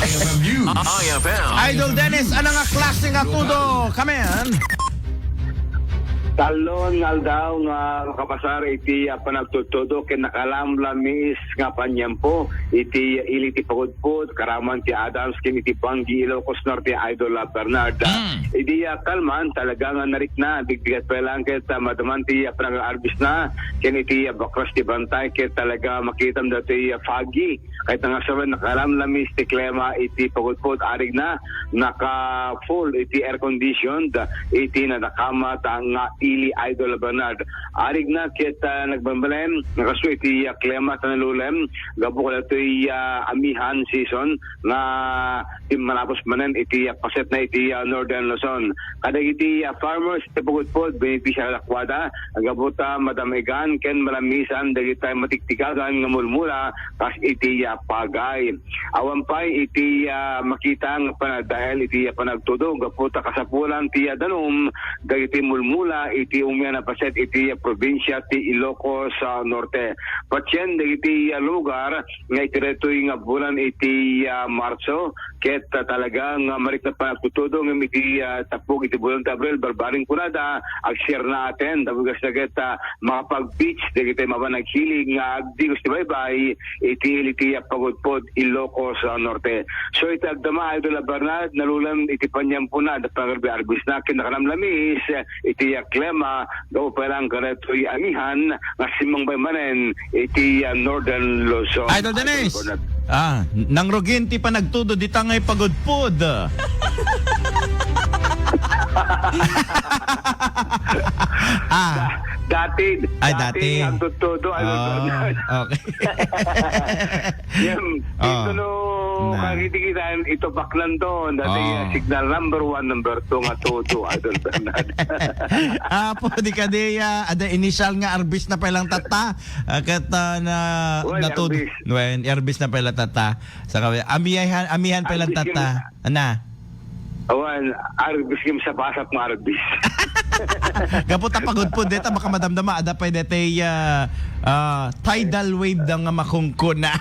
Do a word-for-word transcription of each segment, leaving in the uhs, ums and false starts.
I F M. Idol Dennis, ano nga klase nga tudo? Come in. Talon nga aldaw nga makapasar iti, ah, panagtudtudo ken nakalamlamiis nga paniempo iti ili ti Pagudpud, Karaman ti Adams ken iti Banggi, Ilocos Norte, Idol, ah, Bernard. Mm. Idi, ah, kalman, talaga nga narikna, bigbigat pa lang ket, ah, madaman ti, ah, panag-arbisna ken iti, ah, bakras ti bantay ket talaga makitam datoy, ah, foggy. Ket nangasawen, nakalamlamis ti klima iti Pagudpud, arigna, naka-full iti air conditioned iti nadakamat nga ili, Idol Bernard. Arigna ket, ah, nagbalbaliwen, nakasu iti, ah, klima ta nalulem, gapu kadatoy, ah, amihan season nga timmanapos manen iti, ah, pasetna iti, ah, Northern Luzon. Kadagiti, ah, farmers ti Pagudpud, benefisiar kadakuada, gapu ta madam-igan ken malamisan dagiti matiktikagan nga mulmula kas iti, ah, pagay. Awan pay iti, ah, makita nga panagdael iti, ah, panagtudog gapu ta kasapulan ti, ah, danum dagiti mulmula iti umian a paset iti, ah, probinsia ti Ilocos, ah, Norte. Patien dagiti, ah, lugar nga iti daytoy nga bulan iti, ah, Marso, ket, ah, talaga nga marikna panagtudtudo ngem iti, ah, tapok iti bulan ti Abril, barbareng kunada, agsirnaaten, tapno kasla ket, ah, makapag-beach dagiti mapan naghilig nga agdigos ti baybay iti ili ti Pagudpud, Ilocos, ah, Norte. So, iti agdama, Idol Bernard, nalulem iti paniempona, da pangarbi-arbisna, ken nakalamlamis, eh, iti, ah, klima, gapu pa lang kadatoy amihan nga simmangpay manen iti, ah, Northern Luzon. Idol Dennis! Bernard. Ah, nangrugin ti panagtudod dita nga ipagudpod. Ah. Da-, dati, Ay, dati dati. Ang tutudo, ano, Oh, Bernard? Okay. Yan, Oh. Ito no, Na. Kagitigitan, ito baklan doon. Dati Oh. Signal number one, number two nga tudo, Idol Bernard. Apo, di ka di, ah, ada initial nga arbis na pailang tata. Ah, ket, ah, na, Well, natud-, Arbis. Well, arbis na pailang tata. Sa kawi-, amihan, amihan pailang Arbis tata. Ana? Awan, arbis ngem sapasap nga arbis. Gapu ta pagudpod deta, baka madamdama, ada pay detay, ah, ah, tidal wave da nga makungkuna.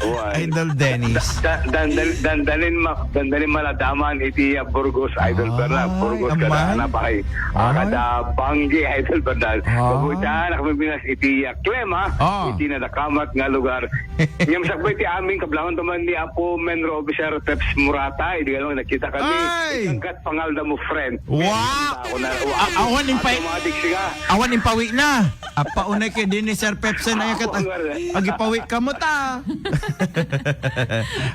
Awan. Idol Dennis. Da-, dan-, dan-, dandanin ma-, dandanin maladaman iti, ah, Burgos, Idol Bernard. Ay, Burgos, kada amay. Anapay. Ah, Ay. Kada Banggi, Idol Bernard. Ay. Gapu ita, nakamibinas iti, ah, klema, Oh. iti nadakamat nga lugar. Ngem sakbay ti amin, kablangon taman ni Apo Menro Officer Peps Murata, idi nga nakita kami, Ay! Ikangkat pangal da mo, friend. Wow! Ako na, wa-, A-, awan impay-, automatic siya. Awan impawi na. Apa, unay kay din ni Sir Pepsen, ay, Ako kat-, nga rin. Agipawi ka mo ta.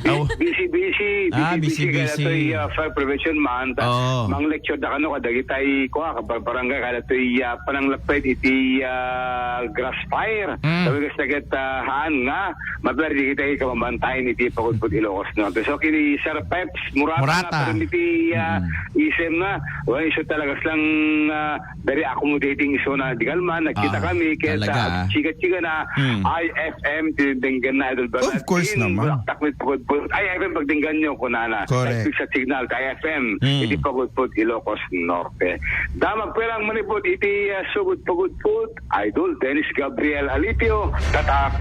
Aw. Busy, busy, Ah, busy, busy, busy, busy. Kaya ito'y, uh, fire prevention month. Oo. Mang lecture da kano, kadagitay, kwa, kabarbarangay, kaya ito'y, uh, pananglapit, iti, uh, grass fire. Mm. Sabi ko, sakit, uh, haan nga, Mabiar di kita ikamamantayan iti Pagudpud Ilocos Norte. So, kini Sir Peps Murata Murata. Nga, pero iti, ah, Mm. isem na, well, isu talaga silang, ah, very accommodating isu na di kalman, nagkita Ah, kami, kaya talaga, sa ah. Chika-chika na, Mm. I F M, tinidenggan na, Idol Bernard. Of course In naman. Bulaktak with Pagudpud. I F M, pagdinggan nyo, kunana. Correct. Nagpig sa signal, I F M, Mm. iti Pagudpud, Ilocos Norte. Damag perang manipod iti, ah, Sugod Pagudpud, Idol Dennis Gabriel Alipio, tatak